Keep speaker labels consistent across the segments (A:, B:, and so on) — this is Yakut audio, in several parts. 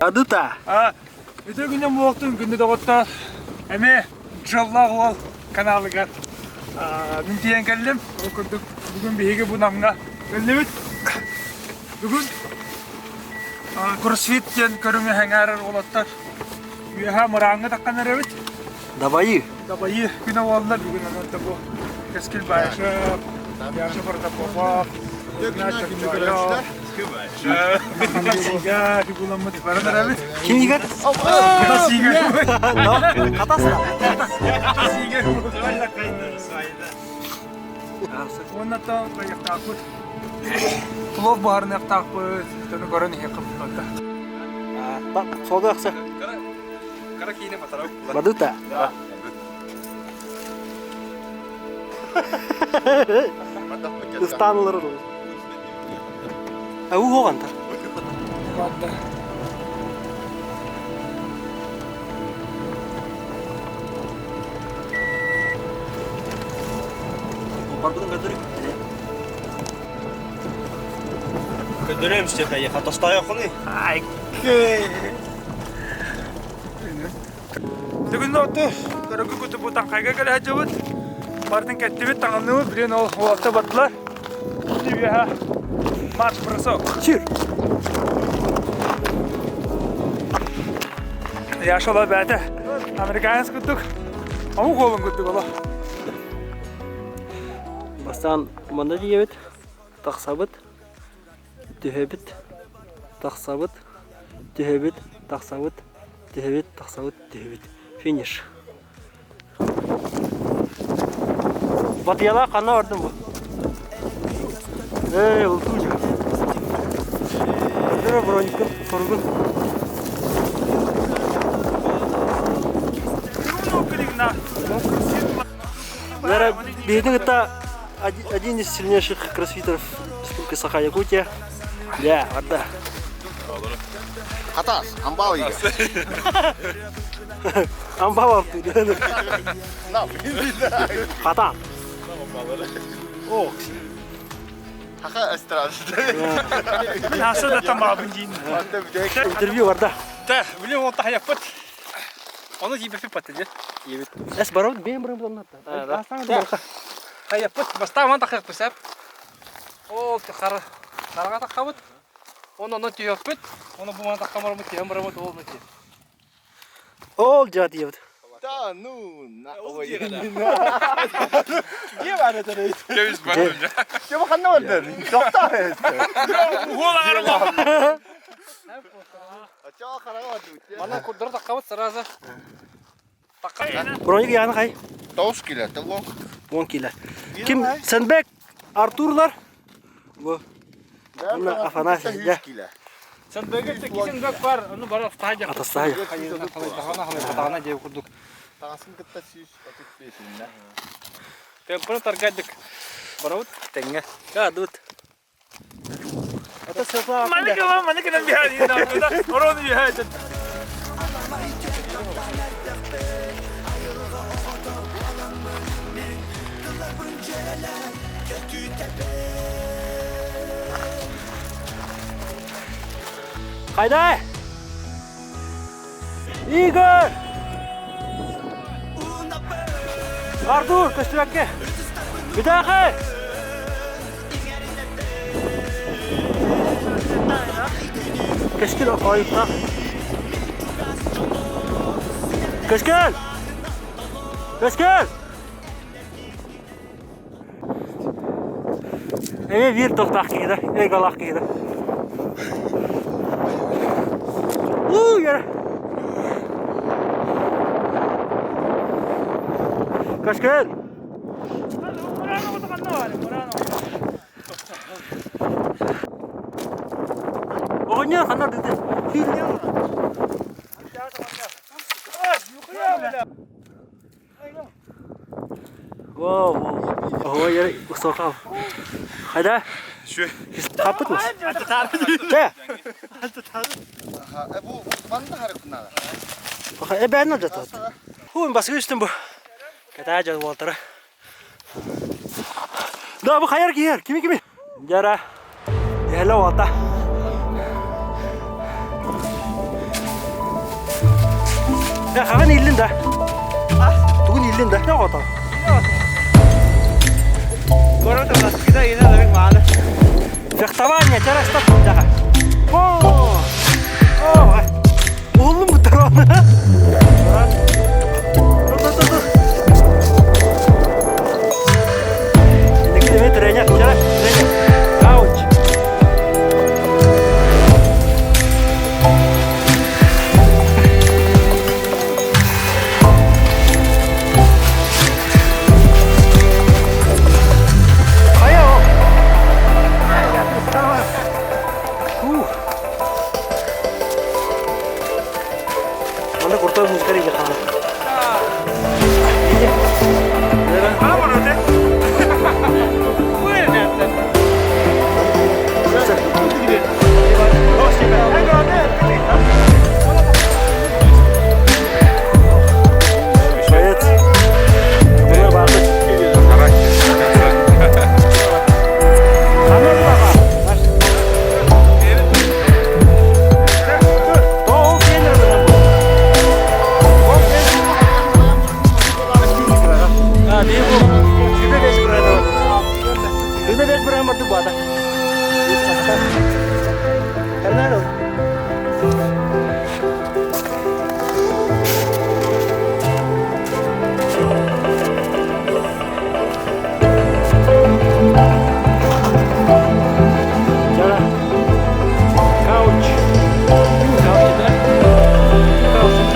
A: Адыта.
B: Үтүө күнүн буолтун күндү доҕоттор. Эмиэ Дьоллоох уол каналыгар мин тиийэн кэллим. Ол курдук бүгүн биһиги бу Намҥа кэллибит. Бүгүн кроссфит диэн көрүҥү сэҥээрэр уолаттар үөһэ мырааҥҥа таххан эрэбит.
A: Дабайыы.
B: Дабайыы күнэ буолла бүгүн онон бу Кэскил Баишев, Яша Протопопов,
A: Ким Игорь? Хатаста.
B: Плов буһарыныахтаахпыт, төну көрөн иһиэххэ бутта.
A: Солуохса. Бадыта. Ыстаанылар ылыр. Уу хоҕантар.
B: Барда.
A: Барбытын көрдөрүк.
C: Көрдөрөм işte хатастайахыны.
B: Ай. Бүгүн оту көрөгү күтү таҥхайга кэлэ сылдьабыт. Бартын кэттибит, таҥынныбыт, билин ол уолаттар бардылар. Үөһэ марш бросок.
A: Чир.
B: Яшала бэйэтэ американец курдук, омук уолун курдук оло.
A: Бастаан манна тиийэбит, тахсабыт, түһэбит, тахсабыт, түһэбит, тахсабыт, түһэбит, тахсабыт, түһэбит. Финиш. Батыйалаах ханна бардым бу? Ээ, ултуу дьэ. Көрдөрө броникын, хоругун. Наверное, биһигини кытта один из сильнейших кроссфитеров Республики Саха-Якутия. Да, барда.
D: Хатас, амбал ига.
A: Амбал алты. Хатан. Ох.
D: Хаха эстрада.
B: Наса да тамабын дейін.
A: Интервью барда.
B: Да, блин, ол тахаяппыт. Оны жибеппит патты де.
A: Эс барабыт бэйэм барабыт онна.
B: Хайаппыт, бастаан тахаяппыт сәп. Ол хара хараҕа таххабыт. Оны онон түһүөхпүт. Оны бу мана таххан барабыт, түһэн барабыт, ол онно тиийэ.
A: Ол дьаа диэбит.
D: Да, ну, на, ой.
B: Дьиэ баар этэр.
C: Кебис бардым дьэ.
D: Чего ханна бардын? Тоқтар
B: Манан курдары таххабыт сразу.
A: Броник яны хай?
D: Тоғыз кило, это
A: 10 кило. Ким Сенбек Артурлар? Бу. Мына Афанасий, да.
B: Сенбеге кисенбек бар, аны бар астаһа
A: Атастаһа.
B: Хатаҕына диэ курдук.
D: Таҥасын кытта 135
B: Темпını таргайдык. Барабыт тэҥҥэ.
A: Кадут. Это Светлана.
B: Манык манык кэнэн биһэ Орон биһэ.
A: Хайда? Игорь! Артур, көстүбэккэ! Бүтэхэ! Кэскил ойуттах. Кэскил! Кэскил! Эмиэ биир тохтоох киһи да, эголаах киһи да. Уу, яра. Кэскил! Оҕонньор ханна дыды? Воу, воу. Ой, усталкал. Хайда?
C: Şu.
A: Хаппыт мас. Тэ.
D: Бу манна харыкнала.
A: Эбээн алдьатат. Хуун баскы үстүн бу. Кэтээ дьон уолтара. Да, бу хайар киһэр. Кими кими? Дьара. Эһэлэ уолта. Хаҕын ииллин да? Тугун ииллин да? Не оҕото? Фехтование, чара стоп, жаха. О! О! Уһуллум буттар Тренер, тренер, Ауч. Хайа ол? Фух. Манна крутой музыка или хана. Боец. Бұны барды. Couch. Couch да? Couch.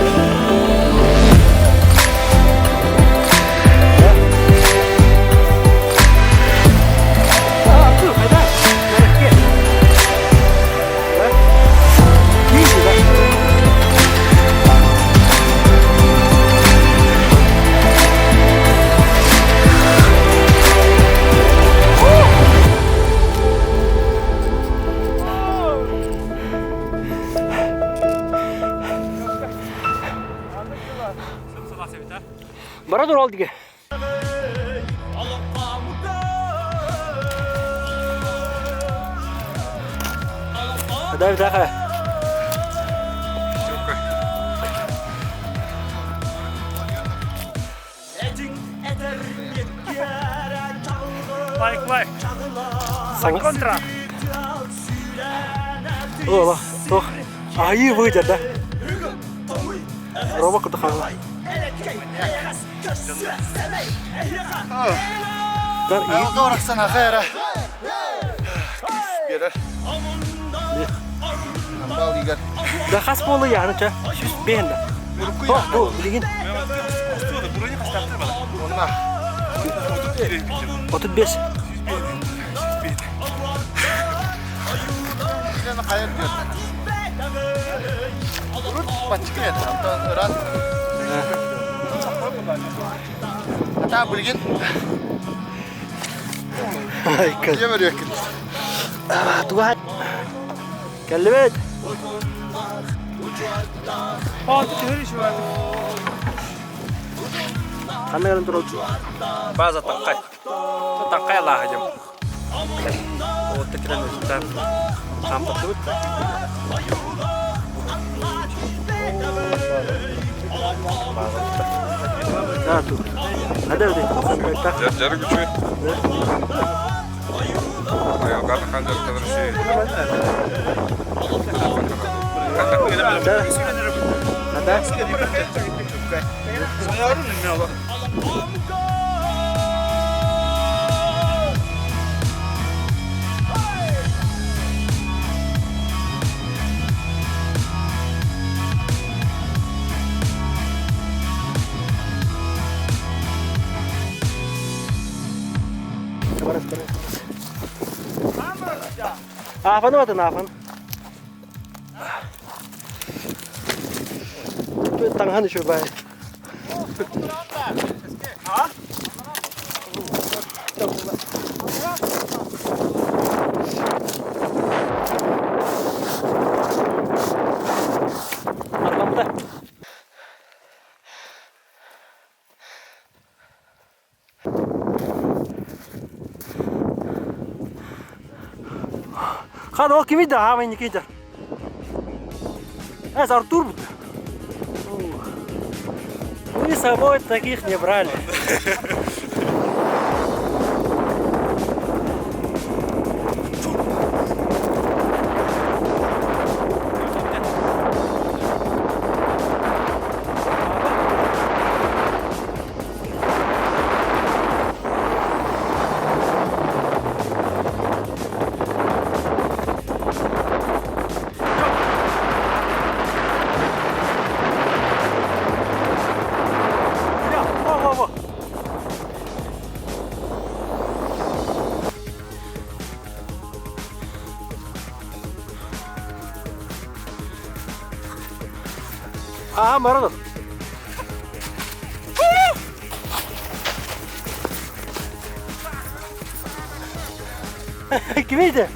A: Бара тур ол диге. Дай вдаха.
B: Лайк, лайк. Контра.
A: О, тох. Айы выйдет, да? Роба куда хала.
D: Дорохсан ахайра. Берер. Амбал игер.
A: Да хас болы яны ча. Сүс бен да. Тох бу билигин.
D: Онна.
A: 35.
D: Билен хайыр диyor. Урут пачка еді. Антон рас. Ата билген.
A: Ай, кэл.
D: Жемер якын.
A: Туга. Кэллибит. Ханна кэлэн турар
C: База таҥхай. Таҥхай алааһа дьон. Уотта кэлэн өлүктэн хаамтардыбыт.
A: Да, ту. Хада бите.
E: Жарык үчүгэй. Айылҕаны хаан дьарыктанар үчүгэй.
A: Хада. Аафаны батын аафан. Таҥаһын үчүгэй баай. Арламмыта. Хад ол кими да хаамай Никита. Эс Артур бут. Мы с собой таких не брали. Во-во-во. Аа, Маранов. Кимийди?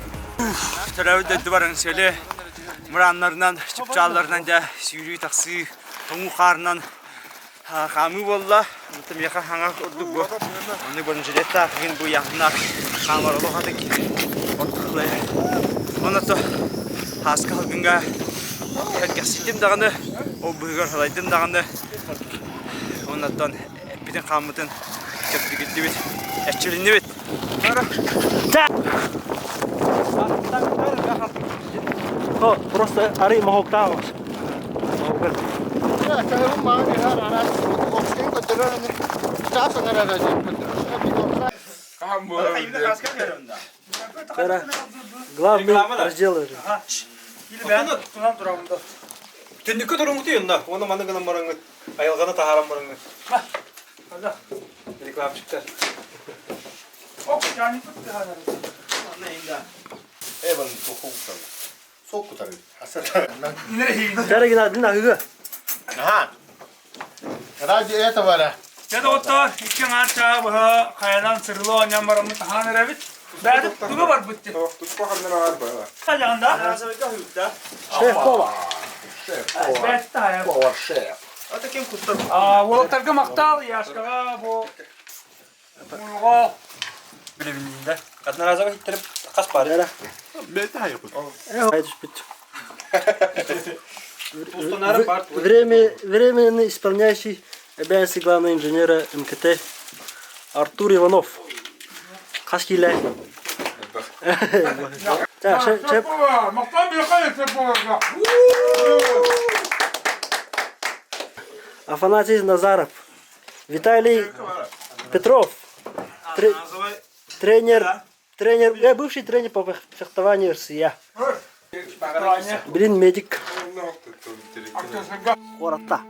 C: Төрөөбүт дойдубар Эҥсиэли мырааннарынан, чыпчаалларынан дьэ сүүрүү тахсыы, тоҥуу хаарынан хаамыы буолла. Онтон миэхэ хаҥа ордук бу. Оннук бронежилеттаах игин бу ыйааһыннаах хаамар олох атын ордук Онно хааска халгынга эргэхсийдим даҕаны, ол быһыгар салайдым даҕаны. Оннуттан эппитин хааммытын чэбдигирдибит, эрчилиннибит.
A: О, просто арый моһуктаах. Главный раздел уже.
C: Түннүккэ туруҥҥутуй онно, уонна маны гынан бараҥҥыт, айылҕаны таһааран бараҥҥыт. Рекламщиктар.
A: Дорогие аһыга.
D: Ага. Ради этого да.
B: Дьэ доҕоттоор, икки аҥаар чаа быһа хайанан сырылы оонньоон бараммыт таһаан эрэбит. Бэйэтэ туга барбыт дии.
E: Туспа ханнар аҕар баҕа.
B: Халяҕында.
A: Шеф-повар.
B: Бэйэтэ таһайар.
D: Повар шеф.
B: Уолаттарга махтал, Яшкаҕа бу Уйҕа
C: Билибиннэ. Одноразовый хиттерип хас пары.
A: Түспүт. Время, временно исполняющий обязанности главного инженера МКТ Артур Иванов. Хас киилэ? Так, шеф.
B: Махтал биэхэ шеф-поварга.
A: Афанасий Назаров. Виталий Петров. Тренер, тренер, я бывший тренер по фехтованию РСЯ. Блин, медик. Куоратта.